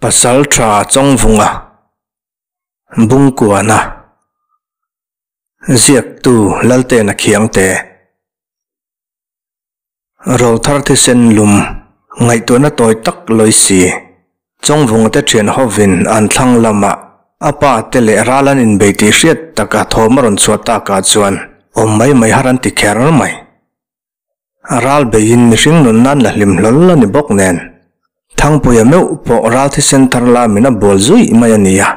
Pasalṭha Chawngvunga Bungkuana Ziaktu Laltena Khiangte Rawlthar thisen lum ngaihtuahna tawi tak lawi si Chawngvunga te ṭhian hovin an thlang lamah a pa te leh ral an inbei tih hriat taka thawm a rawn chhuah takah chuan awm mai mai har an ti kher mai. A ral beiin mihring nun nan la hlim hlawl a ni bawk nen, Thangpuia meuh pawh ral thisen thar lamin a bual zuih mai a nia.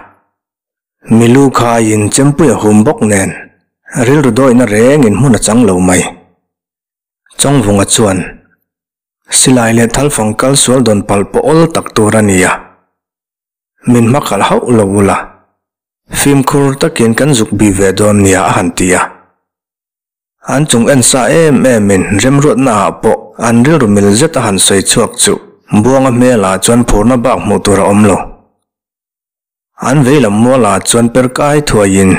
Milu khaiin Chempuia hum bawk nen, rilru dawihna rengin hmun a chang lo mai. Chawngvunga chuan, Silai leh thalfang kal sual dawn palh pawh awl tak tur a nia. Min hmakhalh hauh lo ula, fimkhur takin kan zuk bih ve dawn nia a han ti a. An chung en sa em em in remruatna ah pawh an rilru mil zet a han sawi chhuak chu Buanga hmel ah chuan phurna bak hmuh tur a awm lo. An veilam mual ah chuan per kai thuai in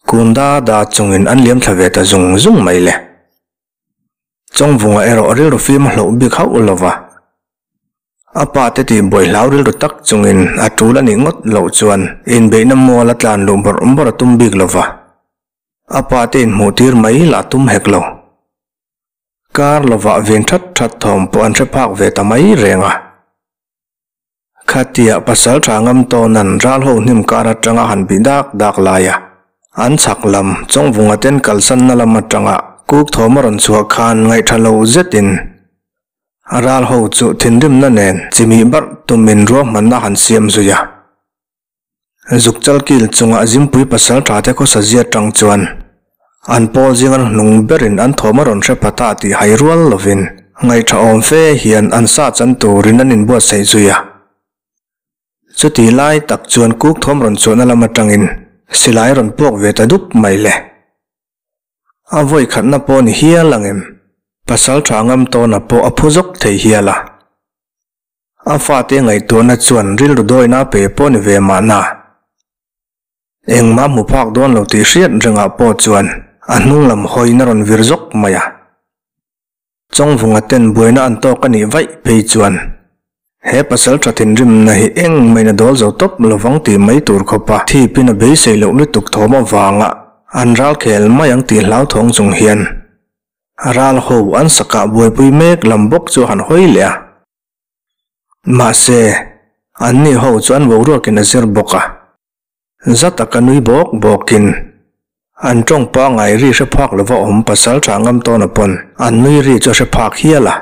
kun da da chung in an liam thla ve ta zung zung mai le. Chawngvunga erawh rilru fim a hloh bik hauh lo va. A pa te tih buai hlau rilru tak chungin a tul a nih ngawt loh chuan inbeihna mual a tlan luh bawrh bawrh a tum bik lo va. A pa te inhmuh tir mai lah tum hek lo. Kar lovah vin that that thawm pawh an hre phak ve ta mai reng a. Khatia pasal tha ngam tawnan ral ho hnim kar atanga han bih dak dak lai a, an chhak lam Chawngvunga ten kalsanna lam atanga kuk thawm a rawn chhuah khan ngaihtha lo zetin ral ho chu thinrimna nen chimih barh tumin ruahmanna han siam zui a. Zuk chalkil chungah Zimpui pasal tha te khawsa zia tang chuan an pawl zinga hnung berin an thawm a rawn hre pha ta tih hai rual lovin ngaihṭha awm fe hian an sa chan turin an inbuatsaih zui a. Chuti lai tak chuan kuk thawm rawn chhuahna lam atangin silai a rawn puak ve ta dup mai le. A vawi khatna pawh ni hial ang em? Pasal tha ngam tawna pawh a phu zawk thei hial a. A fate ngaihtuahna chuan rilru dawina pe pawh ni ve mahna. Engmah hmu phak dawn lo tih hriat rengah pawh chuan a hnung lam hawiin a rawn vir zawk mai a. Chawngvunga ten buaina an tawk a nih vaih phei chuan he pasal tha thinrimna hi eng main a dawl zo tawp lovang tih mai tur khawpa thipin a beisei loh lutuk thawm avanga an ral khel mai ang tih hlauthawng chung hian ral ho an sakah buaipui mek lam bawk chu a han hawi leh a. Mahse, anni ho chu an boruakin a zir bawk a. Za taka nui bawk bawkin an tawng pangngai ri hre phak lova awm pasal tha ngam tawna pawn an nui ri chu a hre phak hial a.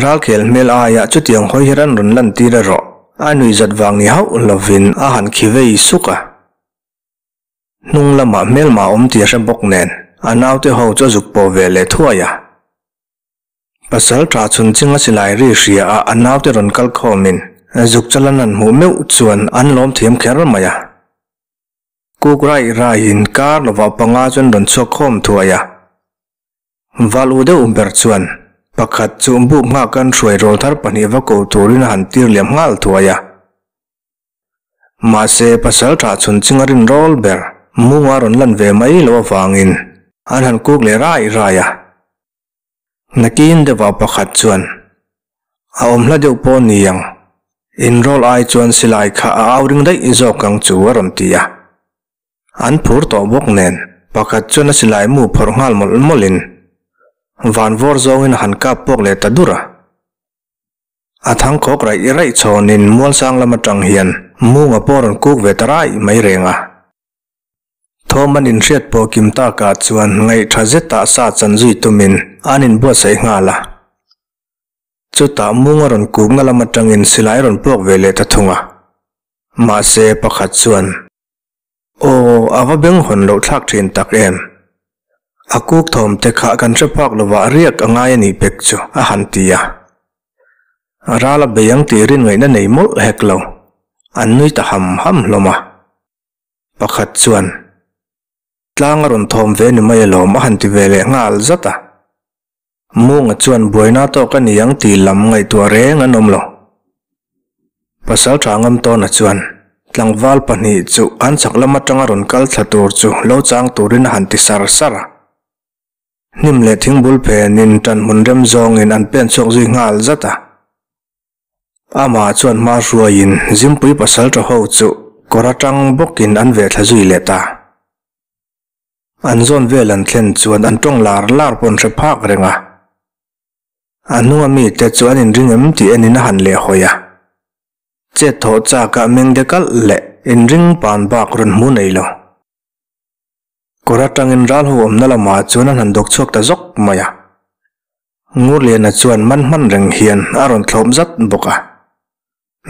Ralkhel hmel aia chutiang hawi hi ran rawn lantir erawh a nui zat vang ni hauh lovin a han khi vei suk a. Hnung lamah hmelma awm tih a hre bawk nen a naute ho chu a zuk pawh ve leh thuai a. Pasal tha chhun chinga silai ri hria a a naute rawn kal khawmin zuk chalan an hmuh meuh chuan an lawm thiam kher mai a. Kuk raih raihin kar lovah panga chuan rawn chhuak khawm thuai a. Val u deuh ber chuan pakhat chu buk nghak an hruai rawl thar pahnih va ko turin a han tir liam nghal thuai a. Mahse pasal tha chhun chinga rin rawl ber munga rawn lan ve mai loh avangin an han kuk leh raih raih a. Nakin deuhah pakhat chuan, A awm hla deuh pawh ni ang, inrawl ai chuan silai kha a au ring daih zawk ang chu a rawn ti a. An phur tawh bawk nen, pakhat chuan a silai mu phawrh nghal mawlh mawlhin van vawr zawngin a han kap puak leh ta dur a. A thangkhawk raih raih chhawnin mualsang lam atang hian munga pawh rawn kuk ve ta raih mai reng a. Thawm an inhriat pawh kim takah chuan ngaihtha zetah sa chan zui tumin an inbuatsaih nghal a. Chutah mung a rawn kukna lam atangin silai a rawn puak ve leh ta thung a. Mahse pakhat chuan, Aw, a va beng hawn loh thlak thin tak em? A kuk thawm te kha kan hre phak lovah riak a ngai a nih pek chu, a han ti a. Ral a bei ang tih rin ngaihna nei mawlh hek lo, an nui ta ham ham hlawm a. Pakhat chuan, Tlang a rawn thawm ve ni mai alawm a han ti ve leh nghal zat a. Munga chuan buaina tawk a ni ang tih lam ngaihtuah reng an awm lo. Pasal tha ngam tawna chuan tlangval pahnih chu an chhak lam atanga rawn kal thla tur chu lo chang turin a han ti sar sar a. Hnim leh thingbul phenin ṭanhmun rem zawngin an pen chhuak zui nghal zat a. Amah chuan hma hruaiin Zimpui pasalṭha ho chu kawr aṭang bawkin an ve thla zui leh ta. An zawn vel an thlen chuan an ṭawng lar lar pawh an hre phak reng a. A hnunga mite chu an inring em tih enin a han lehhawi a. Chet thawh chakah meng de kalh leh inring pan bak rawn hmu nei lo. Kawr atangin ral ho awmna lamah chuan an han dawk chhuak ta zawk mai a. Ngurliana chuan man hman reng hian a rawn thlawp zat bawk a.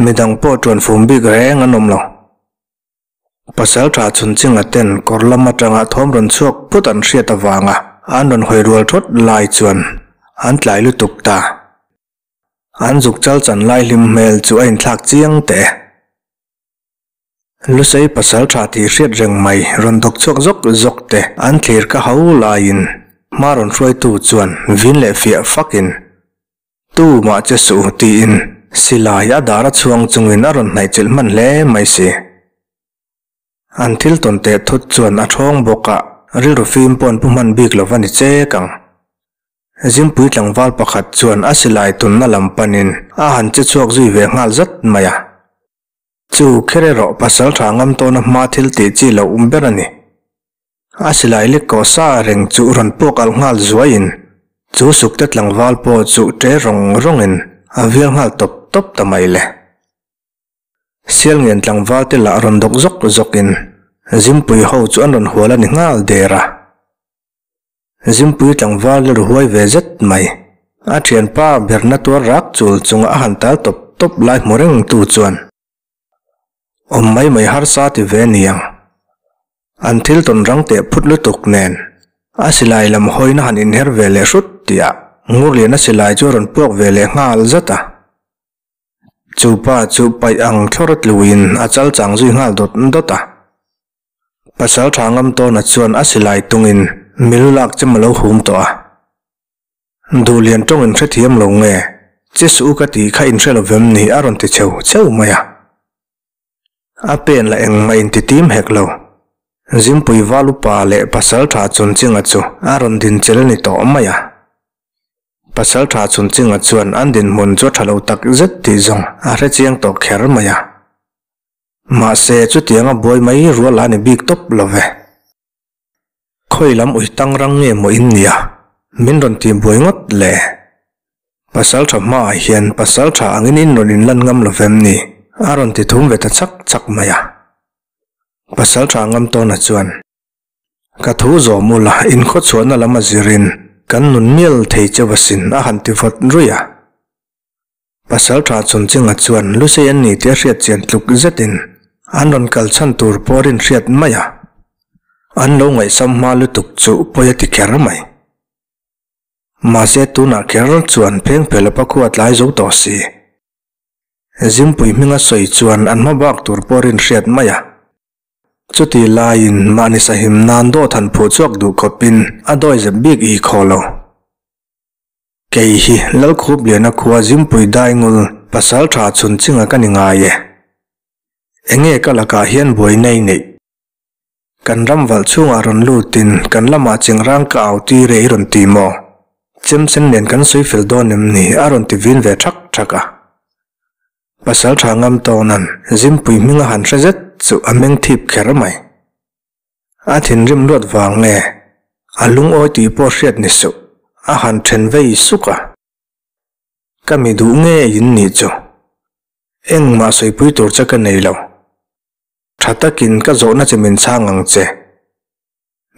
Midang pawh ṭuan fum bik reng an awm lo. Pasalṭha chhunchhinga ten kawr lam atanga thawm rawn chhuak phut an hriat avanga an rawn hawi rual thawt lai chuan an tlai lutuk ta. An zuk chal chan lai hlim hmel chu a inthlak chiang teh e. Lusei pasal tha tih hriat reng mai rawn dawk chhuak zawk zawk te an thlir ka ho laiin hma rawn hruaitu chuan vin leh fiah fakin Tu mah che suh tiin silai a dar a chhuang chungin a rawn hnaih chilh hman hle mai si. An thil tawn teh thut chuan a thawng bawk a, rilru fim pawh an pu hman bik lo va ni chek ang. Zimpui tlangval pakhat chuan a silai tunna lam panin a han che chhuak zui ve nghal zat mai a. Chu kher erawh pasal tha ngam tawna hma thil tih chi loh um ber a ni. A silai lek kawh sa reng chu rawn puak alh nghal zuaiin chu sukte tlangval pawh chu ṭe rawng rawngin a vial nghal tawp tawp ta mai le. Sialngen tlangval te lah rawn dawk zawk zawkin Zimpui ho chu an rawn hual a ni nghal der a. Zimpui tlangval rilru huai ve zet mai. A thianpa berna tuar rak chul chunga a han tal tawp tawp lai hmu reng tu chuan awm mai mai harsa ti ve niang. An thil tawn rang teh phut lutuk nen a silai lam hawina han inher ve leh hrut tihah Ngurliana silai chu a rawn puak ve leh nghal zat a. Chu pa chu paih ang thlawr tluin a chal chang zui nghal dawt dawt a. Pasal tha ngam tawna chuan a silai tungin milu lak chem a lo hum tawh a. Duhlian tawng in hrethiam lo nge, che suh u ka tih kha in hre lo vem ni a rawn ti cheu cheu mai a. A pen la engmah in ti tim hek lo. Zimpui val upa leh pasal tha chunchhinga chu a rawn din chel a ni tawh mai a. Pasal tha chunchhinga chuan an dinhmun chu a tha lo tak zet tih zawng a hrechiang tawh kher mai a. Mahse, chutianga buai mai rual a ni bik tawp lo ve. Khawi lam ui tang rang nge maw in nia? Min rawn tih buai ngawt le. Pasal tha hmaah hian pasal tha angin in rawn inlan ngam lo vem ni? A rawn ti thum ve ta chak chak mai a. Pasal tha ngam tawna chuan, Ka thu zawm ula, in khawchhuahna lam a zirin kan nun mial thei cheu asin a han ti vawt ruih a. Pasalṭha Chunchhinga chuan Lusei an ni tih a hriat chian tluk zetin an rawn kal chhan tur pawh a rinhriat mai a, an lo ngaihsam hma lutuk chu pawi a ti kher mai. Mahse tunah kher chuan phengphelapa khu a tlai zo tawh si. Zimpui hminga sawi chuan an hma bak tur pawh a rinhriat mai a. Chuti laiin mahni sahim nan dawt han phuh chhuak duh khawpin a dawizep bik i khaw lo. Kei hi Lalkhupliana khua Zimpui Daingul pasal tha chhun chinga ka ni ngai e. Enge ka lakah hian buai nei neih? Kan ram valh chhungah rawn lutin kan lamah chingrang ka au tir e i rawn ti maw? Chemsen nen kan sawi fel dawn em ni? a rawn ti vin ve thak thak a. Pasal tha ngam tawnan Zimpui hminga han hre zet chu a meng thip kher mai. A thinrim luat vang nge? A lungawi tih pawh hriat ni suh, a han then vei suk a. Ka mi duh ngei in nih chu. Engmah sawipui tur che ka nei lo. Tha takin ka zawhna che min chhang ang che.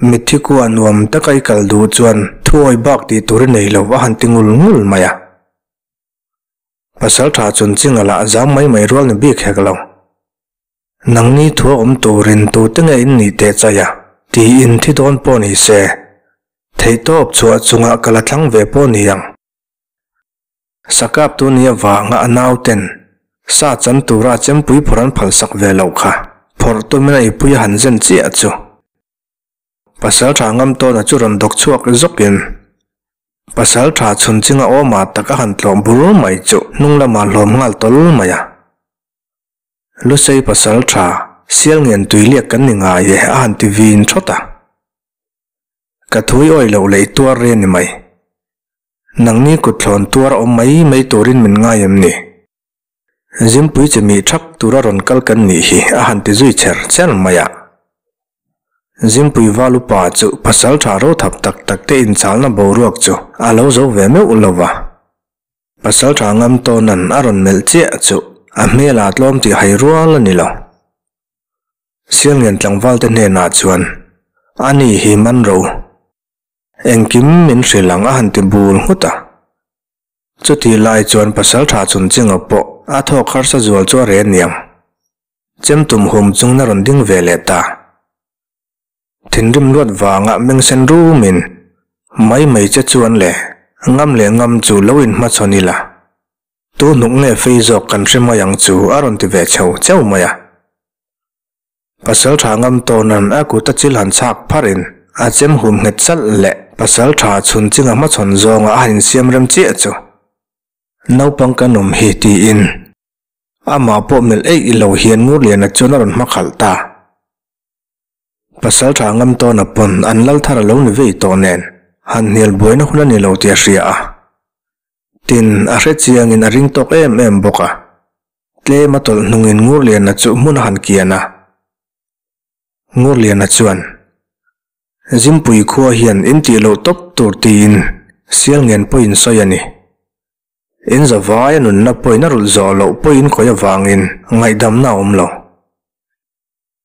Mitthi kua nuam taka i kal duh chuan thuawi bak tih tur i nei lo a han ti ngul ngul mai a. Pasal tha chunching a lah zam mai mai rual ni bik hek lo. Nangni thua awm turin tute nge in nih teh chai a? Tiin thi dawn pawh ni se, theihtawp chhuah chungah ka la thlang ve pawh ni ang. Sakap tu nia vanga a nauten sa chan tura chempui phawrh an phalsak ve loh kha phawrh tumin a ipui a han zen chiah chu. Pasal tha ngam tawna chu rawn dawk chhuak zawkin pasal tha chhun chinga awmah tak a han tlawh bur mai chu hnung lamah hlawm nghal tawl mai a. Lusei pasal tha, sial ngen tui liak kan ni ngai e a han ti vin thawt a. Ka thui awi loh leh i tuar re ni mai. Nangni kut thlawn tuar awm mai mai turin min ngai em ni? Zimpui che mi thak tura rawn kal kan nih hi a han ti zui cher cher mai a. Zimpui val upa chu pasaltha rothap tak tak te inchalna boruak chu a lo zo ve meuh lo va. Pasaltha ngam tawnan a rawn melh chiah chu a hmel a tlawm tih hai rual a ni lo. Sialngen tlangval te hnenah chuan ani hi man ro. Engkim min hrilh ang a han ti bul nghut a. Chutih lai chuan pasaltha chunching a pawh a thawk harsa zual chu a reh aniang. Chem tum hum chung na rawn ding ve leh ta. Thinrim luat vanga meng sen rumin mai mai che chuan le ngam leh ngam chu lo in hmachhawn ila. Tu hnuk nge fei zawk kan hre mai ang chu a rawn ti ve chho cheu mai a. Pasaltha ngam tawnan a kut a chil han chhak pharin a chem hum nghet chalh leh pasaltha chhun chinga hmachhawn zawnga a han insiam rem chiah chu naupang kan awm hi tiin amah pawh melh eih lo hian Ngurliana chuan a rawn hma khalh ta. Pasaltha ngam tawna pawn an lal thar a lo ni vei tawh nen han hnial buaina hun a ni lo tih a hria a. Tin, a hre chiangin a ring tawk em em bawk a. Tlem a tawlh hnungin Ngurliana chu hmun a han kian a. Ngurliana chuan, Zimpui khua hian in tih loh tawp tur tiin Sialngen pawhin sawi a ni. In zavai a nunna pawhin a rulh zawh loh pawhin khawi avangin ngaihdamna a awm lo.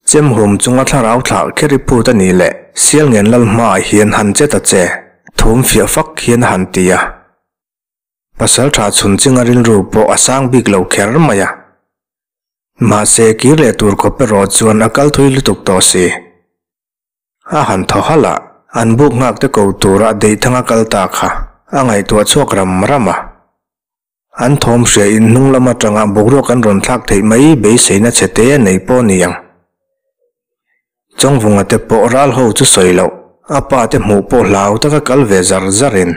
Chem hum chunga thlarau thlah kher i phut a nih leh Sialngen lal hmaah hian han che ta che, thum fiah fak hian a han ti a. Pasal tha chhun chinga rilru pawh a sang bik lo kher mai a. Mahse kir leh tur khawp erawh chuan a kal thui lutuk tawh si. A han thaw halh a, an buk nghak te ko tura Deithanga kal ta kha a ngaihtuah chhuak ram ram a. An thawm hria in hnung lam atanga boruak an rawn thlak theih mai beiseina chhe te a nei pawh a ni ang. Chawngvunga te pawh ral ho chu sawi loh, a pa te hmuh pawh hlau taka kal ve zar zar in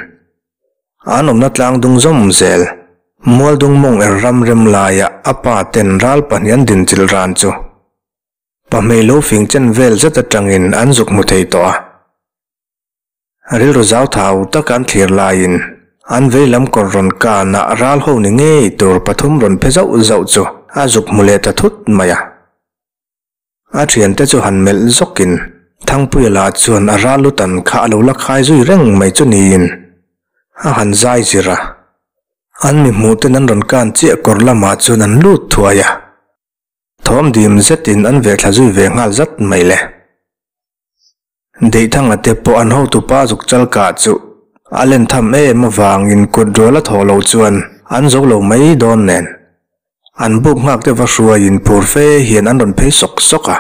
an awmna tlang dung zawm zel. Mualdung mawng er ram rem laia a pa ten ral pahnih an din chilh ran chu pahmei lo fing chen vel zet atangin an zuk hmu thei tawh a. Rilru zau thau taka an thlir laiin an vei lam kawr rawn kanah ral ho ni ngei tur pathum rawn phe zauh zauh chu a zuk hmu leh ta thut mai a. A thiante chu han melh zawkin Thangpuia lah chuan a ral lutan kha a lo la khai zui reng mai chu niin a han zai zir a. An mi hmuh ten an rawn kan chiah kawr lamah chuan an lut thuai a. Thawm dim zetin an veh thla zui ve nghal zat mai le. Deihthanga te pawh an hotupa zuk chal kah chu a len tham em avangin kut rual a thawh loh chuan an zo lo mai dawn nen. An buk nghak te va hruaiin phur fe hian an rawn phei sawk sawk a.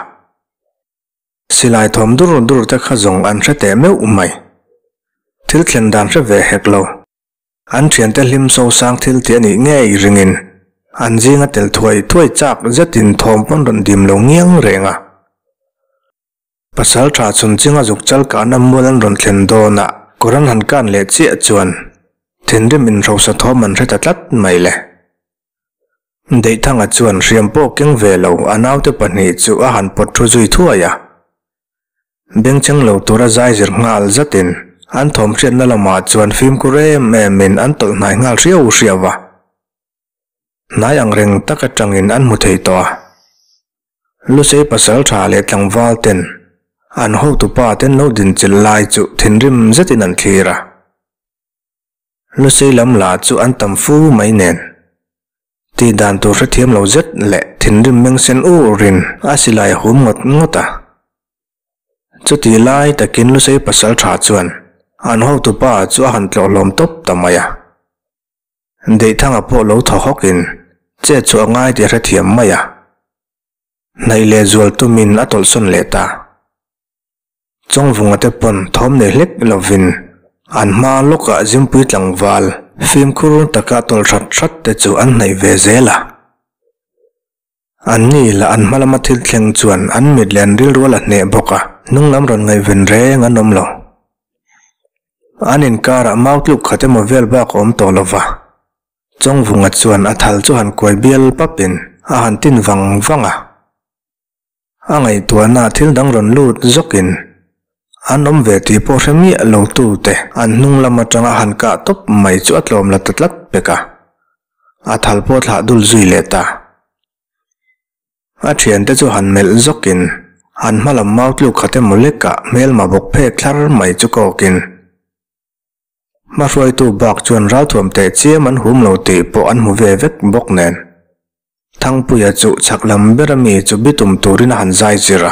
Silai thawm dur dur te kha zawng an hre teh meuh mai. Thil thlen dan hre ve hek lo. An thiante hlim sosang thil tih a nih ngei ringin an zinga tel thuai thuai chak zetin thawm pawn rawn dim lo ngiang reng a. Pasal tha chhun chinga zuk chal kahna mual an rawn thlen dawnah kawr an han kan leh chiah chuan thinrim inhrosa thawm an hre ta tlat mai le. Deihthanga chuan hriam pawh keng ve lo a naute pahnih chu a han pawt thu zui thuai a. Bengchheng lo tura zai zir nghal zatin an thawm hriatna lamah chuan fimkhur em emin an tawlh hnai nghal hriau hriau a. Hnai ang reng tak atangin an hmu thei tawh a. Lusei pasal tha leh tlangval ten an hotupa ten lo dinchilh lai chu thinrim zetin an thlir a. Lusei lam lah chu an tam fu mai nen. Tih dan tur hrethiam lo zet leh thinrim meng sen urin a silai a hum ngawt ngawt a. Chutih lai takin Lusei pasal tha chuan an hotupa chu a han tlawh hlawm tawp ta mai a. Deihthanga pawh lo thaw hawkin chet chu a ngai tih a hrethiam mai a. Hnaih leh zual tumin a tawlhsawn leh ta. Chawngvunga te pawn thawm nei hlek lovin an hma lawkah Zimpui tlangval fimkhur taka tawlh hrat hrat te chu an hnaih ve zel a. Anni lah an hma lama thil thleng chuan an mit leh an rilru a la hneh bawk a, hnung lam rawn ngaihven reng an awm lo. An inkarah mau tluk khat emaw vel bak a awm tawh lo va, Chawngvunga chuan a thal chu han kuai bial papin a han tin vang vang a. A ngaihtuahna thil dang rawn lut zawkin an awm ve tih pawh hre miah lo tute an hnung lam atanga han kah tawp mai chu a tlawm la ta tlat pek a, a thal pawh thlah dul zui leh ta. A thiante chu han melh zawkin an hma lam mau tluk khat emaw lekah hmelma bawk phek thlar mai chu kawkin hmahruaitu bak chuan ralthuam teh chiam an hum lo tih pawh an hmu ve vek bawk nen. Thangpuia chu chhak lam ber ami chu bitum turin a han zai zir a,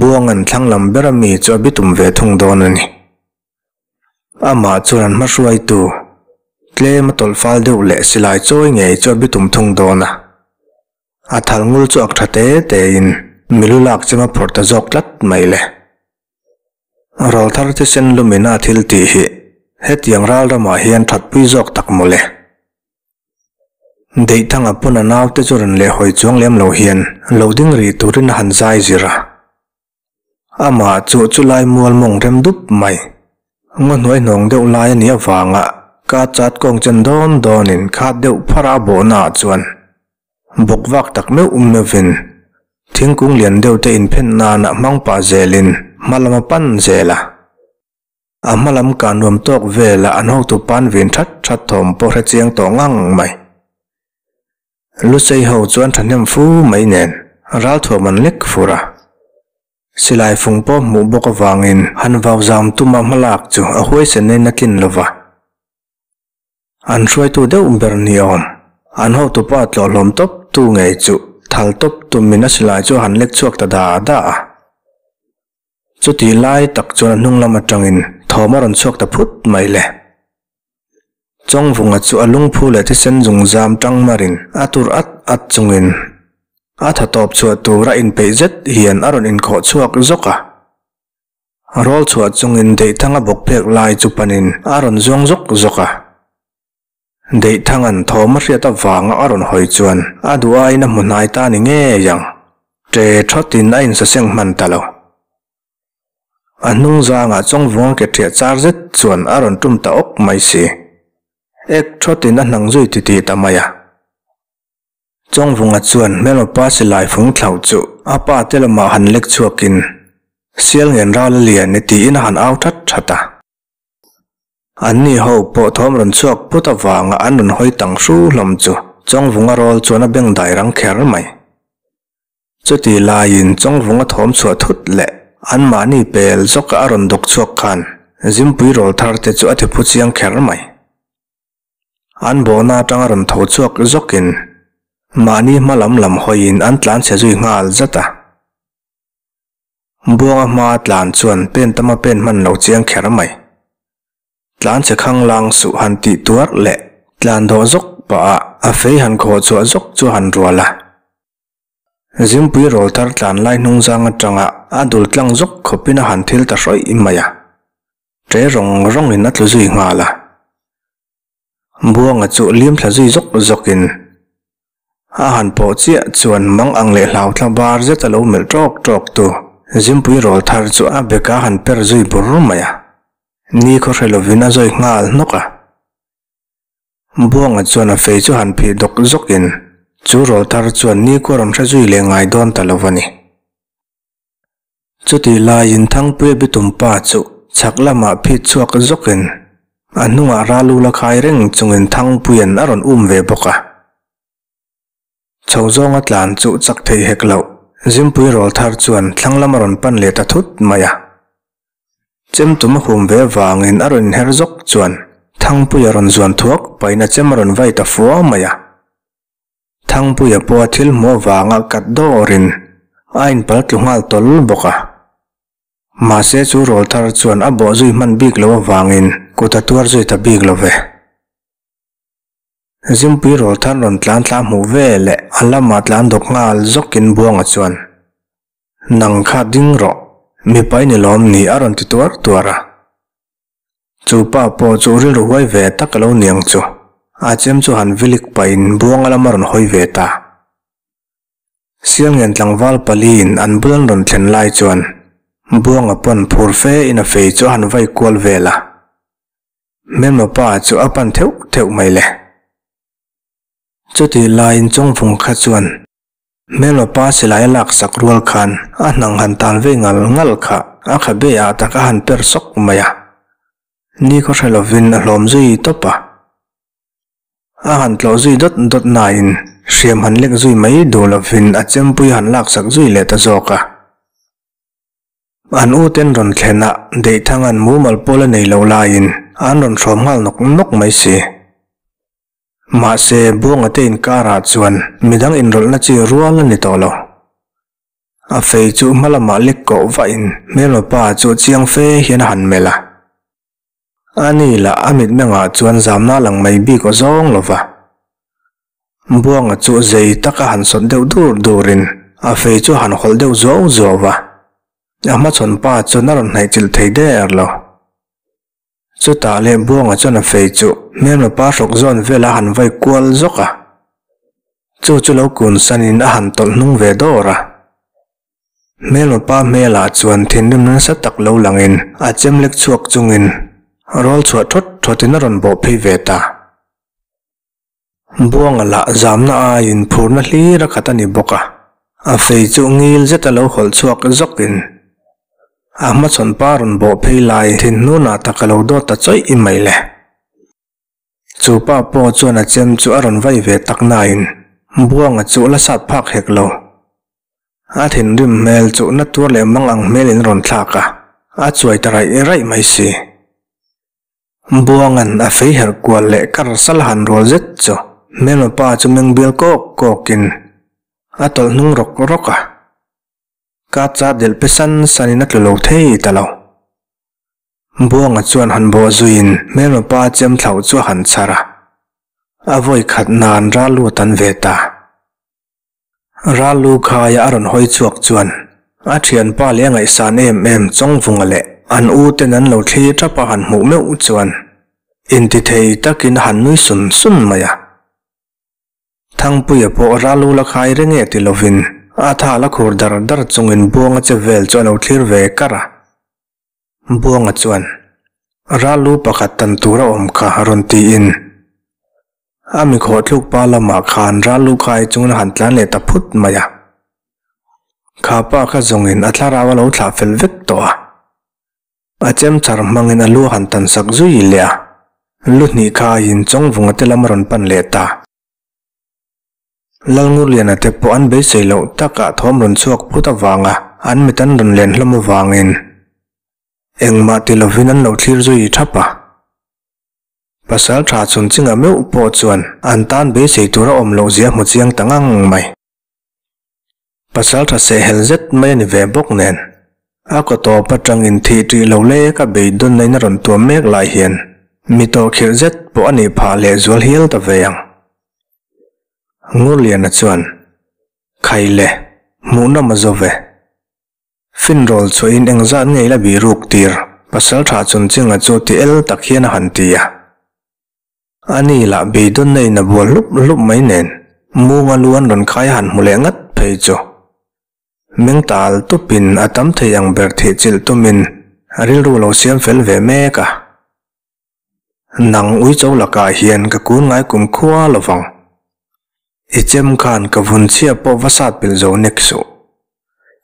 Buanga'n thlang lam ber ami chu a bitum ve thung dawn a ni. Amah chuan an hmahruaitu tlem a tawlh fal deuh leh silai chawi ngei chu a bitum thung dawn a. A thal ngul chu ak tha te tein milu lak chem a phawrh ta zawk tlat mai le. Rawlthar thisen lumina thil tih hi hetiang ral ramah hian thatpui zawk tak mawle. Deihthanga pawn a naute chu rawn leh hawi chuang lem lo hian lo ding rih turin a han zai zir a. Amah chu chulai mual mawng rem dup mai. Ngaw hnuai hnawng deuh lai a nih avanga ka chat kawng chen dawn dawnin khat deuh phar a bawhna ah chuan bawk vak tak meuh meuhvin thingkung lian deuh te inphen nana hmang pah zelin hma lam a pan zel a. A hma lam kah nuam tawk vela an hotu pan vin that that thawm pawh hre chiang tawh ngang mai. Lusei ho chuan thahnem fu mai nen ralthuam an lek fur a. Silai fung pawh hmuh bawk avangin han vau zam tuma hmalak chu a huaisen in a tlin lo va. An hruaitu deuh ber ni awm, an hotupa tlawhhlawm tawp tu ngei chu thal tawp tumin a silai chu a han lek chhuak ta da da a. Chutih lai tak chuan a hnung lam atangin thawm a rawn chhuak ta phut mai le. Chawngvunga chu a lungphu leh thisen zungzam tang marin a tur at at chungin a tha tawp chhuah tura inpeih zet hian a rawn inkhawh chhuak zawk a. Rawl chhuah chungin Deihthanga bawk phek lai chu panin a rawn zuang zawk zawk a. Deihthanga'n thawm a hriat avanga a rawn hawi chuan a duh aiin a hmu hnai ta ni ngei ang. Ṭe thawtin a insaseng hman ta lo. A hnung zangah Chawngvunga ke ṭhiah char zet chuan a rawn tum ta awk mai si. Ek thawtin a hnang zui titih ta mai a. Chawngvunga chuan hmelma pa silai fung thlauh chu a pa te lamah han lek chhuakin Sialngen ral a lian e tiin a han au that that a. Anni ho pawh thawm rawn chhuak phut avanga an rawn hawi tang hru hlawm chu Chawngvunga rawl chuan a beng dai rang kher mai. Chuti laiin Chawngvunga thawm chhuah thut leh anmahni pel zawka a rawn dawk chhuak khan Zimpui rawl thar te chu a ti phu chiang kher mai. An bawhna atanga rawn tho chhuak zawkin mahni hma lam lam hawiin an tlan chhe zui nghal zat a. Buanga hma tlan chuan pen tama pen hman lo chiang kher mai. Tlan che khang lang suh han tih tuar leh tlan dawh zawk pah a a fei han khawh chhuah zawk chu han rual a. Zingpui rawl thar tlan lai hnung zang atanga a dul tlang zawk khawpin a han thil ta hrawih mai a, ṭe rawng rawngin a tlu zui nghal a. Buanga chu lim thla zui zawk zawkin a han pawh chiah chuan mang ang leh hlau thla bar zet a lo melh ṭawk ṭawk tu Zingpui rawl thar chu a beka han per zui bur mai a, ni khaw hre lovin a zawi nghal hnawk a. Buanga chuan a fei chu han phih dawk zawkin chu rawl thar chuan nikua rawn hre zui leh ngai dawn ta lo a ni. Chutih laiin Thangpuia bitum pa chu chhak lamah phit chhuak zawkin a hnungah ral u la khai reng chungin Thangpuia'n a rawn um ve bawk a. Chho zawnga tlan chu chak thei hek loh, Zimpui rawl thar chuan thlang lam a rawn pan leh ta thut mai a. Chem tum a hum ve vangin a rawn inher zawk chuan Thangpuia rawn zuan thuak pahin a chem a rawn vai ta fua mai a. Thangpuia pawh a thil hmuh avanga kat dawrin a inpal tlu nghal tawl bawk a. Mahse chu rawl thar chuan a bawh zui hman bik loh avangin kut a tuar zui ta bik lo ve. Zimpui rawl thar rawn tlan thla hmuh ve leh a lamah tlan dawk nghal zawkin Buanga chuan, Nang kha ding rawh, mipai ni lawm ni a rawn ti tuar tuar a. Chu pa pawh chu rilru huai ve tak a lo niang chu, a chem chu han vilik pahin Buanga lam a rawn hawi ve ta. Sialngen tlangval paliin an bul an rawn thlen lai chuan Buanga pawn phur fe in a fei chu a han vai kual vel a. Hmelma pa chu a pan theuh theuh mai le. Chutih laiin Chawngvung kha chuan Hmelma pa silai a laksak rual khan a hnang han tal vei ngal ngal kha a khabe ah tak a han per sawk mai a. Ni khaw hre lovin a hlawm zui tawp a. A han tlawh zui dawt dawt nain Hriam han lek zui mai duh lovin a chempui han laksak zui leh ta zawk a. An uten rawn thlen a, Deihthanga'n mumal pawl a nei lo laiin an rawn hrawm nghal nawk nawk mai si. Mahse, Buanga te inkarah chuan midang inrawlhna chi rual a ni tawh lo. A fei chu hma lamah lek koh vahin hmelma pa chu chiang fe hian a han melh a. A ni lah a mitmengah chuan zamna lang mai bik aw zawng lo va. Buanga chu zei taka han sawt deuh dur durin a fei chu a han hawlh deuh zuau zuau va. A hmachhawn pa chuan a rawn hnaihchilh thei der lo. Chutah leh Buanga chuan a fei chu hmelma pa hrawk zawn vel a han vai kual zawk a. Chu chu lo kun sanin a han tawlh hnung ve dawr a. Hmelma pa hmelah chuan thinrim nasa tak lo langin a chem lek chhuak chungin rawl chhuah thawt thawtin a rawn bawh phei ve ta. Buanga lah zamna aiin phurna hlir a khat a ni bawk a, a fei chu ngil zeta lo hawlh chhuak zawkin a hmachhawn pa rawn bawh phei lai thinhnunah tak a lo dawt ta chawih i mai le. Chu pa pawh chuan a chem chu a rawn vai ve tak nain Buanga chu la sat phak hek lo. A thinrim hmel chu na tuar leh mang ang hmelin a rawn thlak a, a chuai ta raih raih mai si. Buanga'n a fei herh kual leh kar sal han rual zet chu hmelma pa chu meng bial kawk kawkin a tawlh hnung rawk rawk a. Ka cha delh pe san sanin a tlu lo thei ta lo. Buanga chuan han bawh zuiin hmelma pa chem thlauh chu a han chhar a. A vawi khat nan ral lut an ve ta. Ral lu khaia a rawn hawi chhuak chuan a thianpa leh a ngaihsan em em Chawngvunga leh an u ten an lo thli tap a han hmuh meuh chuan intithei takin a han nui sun sun mai a. Thangpuia pawh ral lu la khai reng e ti lovin a thal a khur dar dar chungin Buanga che vel chu a lo thlir ve kar a. Buanga chuan ral lu pakhat tan tur a awm kha rawn tiin A mi khawhthluk pa lamah khan ral lu khai chungin a han tlan leh ta phut mai a. Kha pa kha zawngin a thlarau a lo thlah fel vek tawh a. A chem char hmangin a lu a han tan sak zui leh a. Lu hnih khaiin Chawngvunga te lam a rawn pan leh ta. Lalngurliana te pawh an beisei loh takah thawm rawn chhuak phut avanga an mit an rawn len hlawm avangin engmah ti lovin an lo thlir zui thap a. Pasal tha chhun chingah meuh pawh chuan an tan beisei tur a awm loh zia hmu chiang ta ngang mai. Pasal tha sehhel zet mai a ni ve bawk nen, a kaw tawp atangin thih ṭih lo lek a beidawn na in a rawn tuam mek lai hian mi tawhkhirh zet pawh a nih phah leh zual hial ta ve ang. Ngurliana chuan, Khai le, hmuhnawm a zo ve. Finrawl chhuahin engzat nge ila bih ruk tir, Pasaltha Chunchhinga chu ti el tak hian a han ti a. Ani lah beidawnna in a bual hlup hlup mai nen, Munga lu an rawn khai a han hmu leh ngat phei chu. Meng tal tupin a tam thei ang ber thih chilh tumin a rilru lo siam fel ve mek a. Nang uicho lakah hian ka kun ngai kum khua lovang. I chem khan ka vun chhia pawh va sat pilh zo nek suh.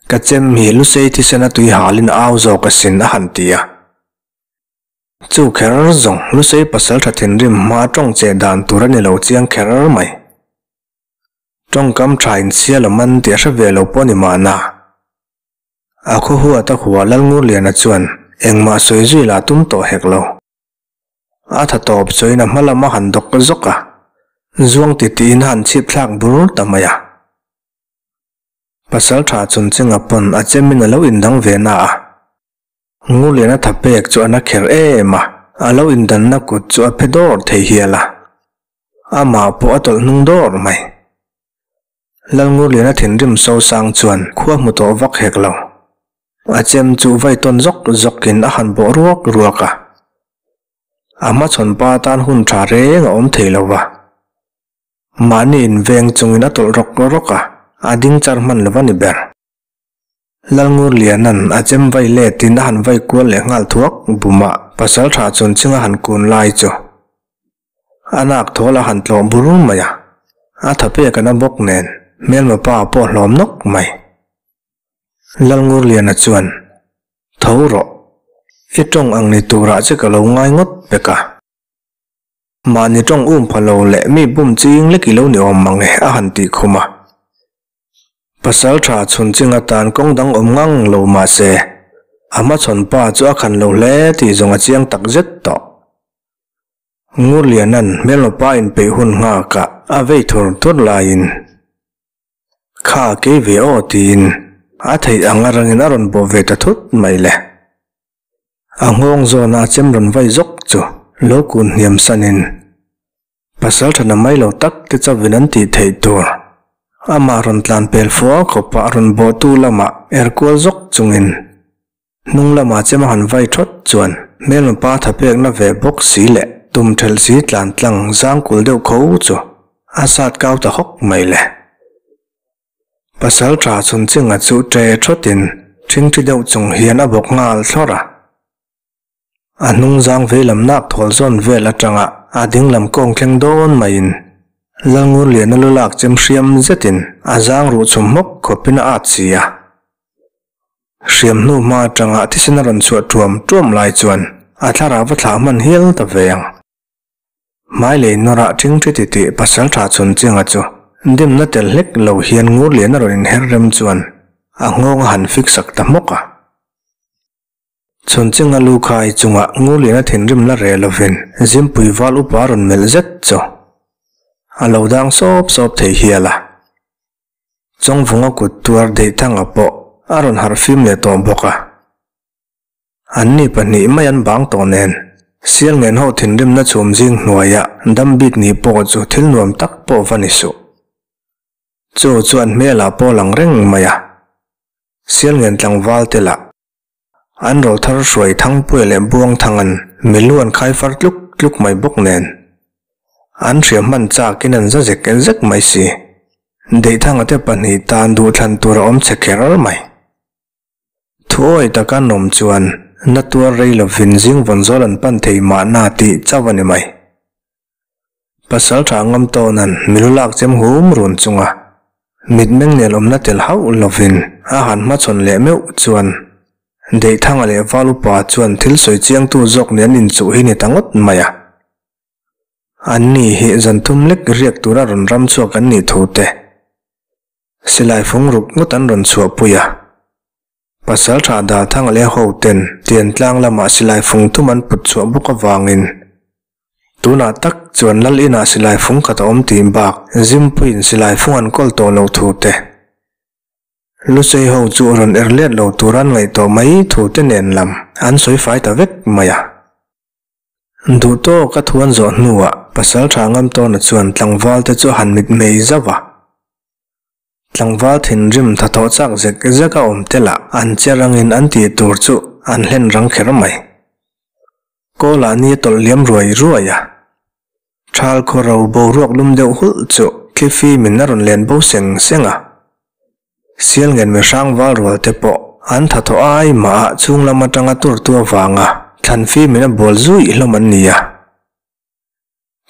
Ka chem hi Lusei thisen a tui halin a au zawk asin a han ti a. Chu kher zawng Lusei pasaltha thinrim hma tawng che dan tur a ni lo chiang kher mai. Tawngkam tha in chhia lo man tih a hre ve lo pawh ni mahna. A khaw huat a hua Lalngurliana chuan engmah sawi zui lah tum tawh hek lo. A tha tawp chuain a hma lam a han dawk zawk a, zuang titihin a han chhip thlak bur ta mai a. Pasal tha chunching a pawn a chemin a lo indang ve na a. Ngurliana tha pek chu a na kher em a, a lo indanna kut chu a phe dawr thei hial a. Amah pawh a tawlh hnung dawr mai. Lalngurliana thinrim sosang chuan khua hmu tawh vak hek lo. A chem chu vai tawn zawk zawkin a han bawh ruak ruak a. A hmachhawn pa tan hun tha reng a awm thei lo va. Mahni inveng chungin a tawlh rawk rawk a, a ding char hman lo va ni ber. Lalngurliana'n a chem vai letin a han vai kual leh nghal thuak bumah pasaltha chunching a han kun lai chu a nak thawl a han tlawh bur mai a, a tha pek a na bawk nen hmelma pa pawh hlawm nawk mai. Lalngurliana chuan, Tho rawh, i tawng ang ni turah che ka lo ngai ngawt pek a. Mahni tawng um pha lo leh mi bum ching lek i lo ni awm mang e a han tih khum a. Pasaltha chhun ching atan kawng dang awm ngang lo mah se, a hmachhawn pa chu a khan lo hle tih zawng a chiang tak zet tawh. Ngurliana'n hmelma pa inpeih hun nghakah a vei thur thur laiin, Kha kei ve aw tiin a theih ang a rangin a rawn bawh ve ta thut mai le. A nghawng zawna a chem rawn vai zawk chu lo kun hniam sanin, Pasal tha na mai lo tak te chauhin an tih theih tur. Amah rawn tlan pel fua khawpah rawn bawhtu lamah er kual zawk chungin hnung lamah chem a han vai thawt chuan hmelma pa tha pekna ve bawk si leh tum thelh si tlan tlang zang kul deuh kho chu a sat kau ta hawk mai le. Pasal tha chhunchhinga chu ṭe thawtin ṭhingṭhi deuh chung hian a bawk nghal thlawr a. A hnung zang veilam nak thawl zawn vel atanga a dinglam kawng thleng dawn maiin Lalngurliana lu lak chem hriam zetin a zang ruh chhum hmawk khawpin a at si a. Hriam hnu hma atanga thisen a rawn chhuah tuam tuam lai chuan a thlarau va thlah hman hial ta ve ang. Hmai lei nawrah ṭhingṭhi titih pasalṭha chhun chinga chu dimna tel hlek lo hian Ngurliana rawn inher rem chuan a nghawng a han fik sak ta hmawk a. Chhunching a lu khai chungah Ngurliana thinrim la reh lovin Zimpui val upa rawn melh zet chu a lo dang sawp sawp thei hial a. Chawngvunga kut tuar Deihthanga pawh a rawn harh fim leh tawh bawk a. Anni pahnih mai an bang tawh nen Sialngen ho thinrimna chhum zing hnuaiah dam bik ni pawh chu thil nuam tak pawh va ni suh. Chu chuan hmelah pawh lang reng mai a. Sialngen tlangval te lah An rothar hruai Thangpuia leh Buangthanga'n milu an khai far tluk tluk mai bawk nen an hria hman chakin an za zek zek mai si. Deihthanga te pahnih tan duhthlan tur a awm chhe kher mai. Thuawi taka an awm chuan na tuar rei lovin zing vawn zawl an pan thei mahna tih chauh a ni mai. Pasalṭha ngam tawna'n milu lak chem hum run chunga mitmeng nel awmna tel hauh lovin a han hmachhawn leh meuh chuan Deihthanga leh Valupa chuan thil sawi chiangtu zawk nen inchuh hi ni ta ngawt mai a. Anni hi zan thum lek riak tura rawn ram chhuak an nih thu te, silai fung ruk ngawt an rawn chhuahpui a. Pasalṭha Dalthanga leh hoten Tiantlang lamah silai fung thum an put chhuah bawk avangin tunah tak chuan Lal inah silai fung khat a awm tih bak Zimpuiin silai fung an kawl tawh loh thu te, Lusei ho chu rawn er let lo tur an ngaihtuah mai thu te nen lam an sawi fai ta vek mai a. Duh tawk a thuan zawh hnuah Pasalṭha Ngamtawna chuan tlangval te chu a han mitmei zauh a. Tlangval thinrim tha thawh chak zek zek a awm te lah an che rangin an tih tur chu an hlen rang kher mai. Kawlah ni a tawlh liam ruai ruai a. Thal khaw ro boruak lum deuh hulh chu thlifimin a rawn len bo seng seng a. Sial ngen mihrang val rual te pawh an tha thawh ai mah ah chhung lam atanga turtu avanga thlan fimin a bual zuih hlawm an ni a.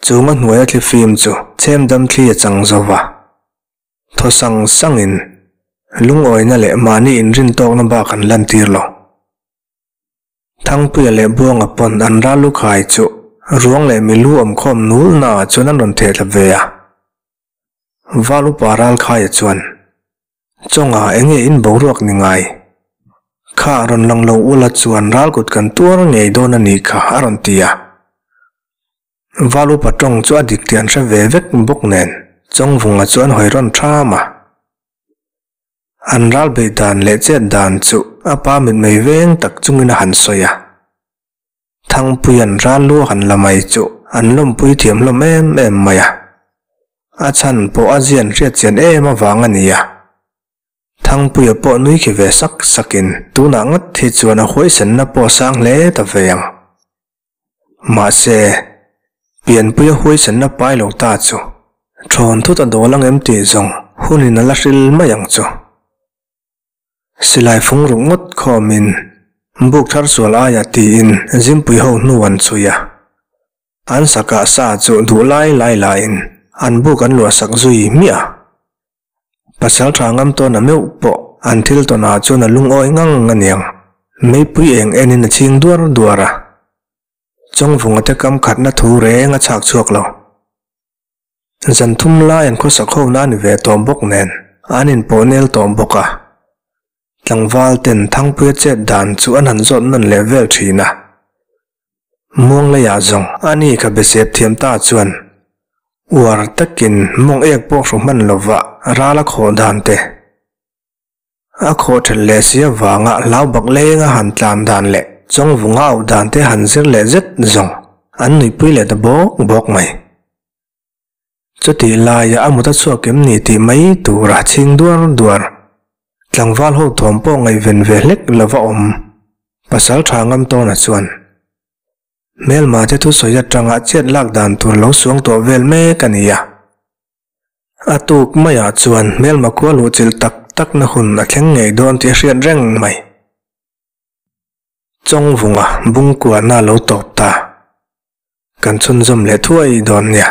Chunga hnuaia thlifim chu chhem dam thli a chang zo va. Thaw sang sangin lungawina leh mahni inrin tawkna bak an lantir lo. Thangpuia leh Buanga pawn an ral lu khai chu ruang leh milu awmkhawm nulnaah chuan an rawn theh thla ve a. Val upa ral khaia chuan, Chawnga enge in boruak ni ngai? Kha rawn lang lo ula chuan ral kut kan tuar ngei dawn a nih kha a rawn ti a. Val upa tawng chu a dik tih an hre ve vek bawk nen Chawngvunga chu an hawi rawn ṭham a. An ral beih dan leh chet dan chu a pa mitmei veng tak chungin a han sawi a. Thangpuia'n ral lu a han la mai chu an lawmpui thiam hlawm em em mai a. A chhan pawh a zian hriat chian em avang a ni a. Thangpuia pawh nui khi ve sak sakin tunah ngat hi chuan a huaisenna pawh a sang hle ta ve ang. Mahse, pianpuia huaisenna pai lo ta chu thawn thut a dawl ang em tih zawng hunin a la hril mai ang chu. Silai fung ruk ngawt khawmin buk thar sual aia tiin Zimpui ho hnu an chhui a. An sakah sa chu duh lai lai laiin an buk an luah sak zui hmiah a. Pasal tha ngam tawn a meuh pawh an thil tawnah chuan a lungawi ngang aniang. Meipui eng enin a chhing duar duar a. Chawngvunga te kam khatna thu reng a chhak chhuak lo. Zan thum lai an khawsak ho na a ni ve tawh bawk nen an inpawh nel tawh bawk a. Tlangval ten Thangpuia chet dan chu an han zawt nawn leh vel thin a. Muangleiah zawng a ni kha besep thiam ta chuan uar takin mawng ek pawh hru hman lova ral a khawh dan te, a khawh that leh si avanga hlau bak lenga han tlan dan leh chawngvunga auh dan te han zir leh zet zawng an nuihpui leh ta bawk bawk mai. Chutih laia a mut a chhuak em ni tih mai tura chhing duar duar tlangval ho thawm pawh ngaihven ve hlek lova awm pasal tha ngam tawna chuan hmelma te thusawi atanga chet lak dan tur lo suang tawh vel mek a ni a. A tuk maiah chuan hmelma khua luhchilh tak takna hun a thleng ngei dawn tih a hriat reng mai. Chawngvunga bungkuahna a lo tawp ta. Kan chhunzawm leh thuai dawn nia.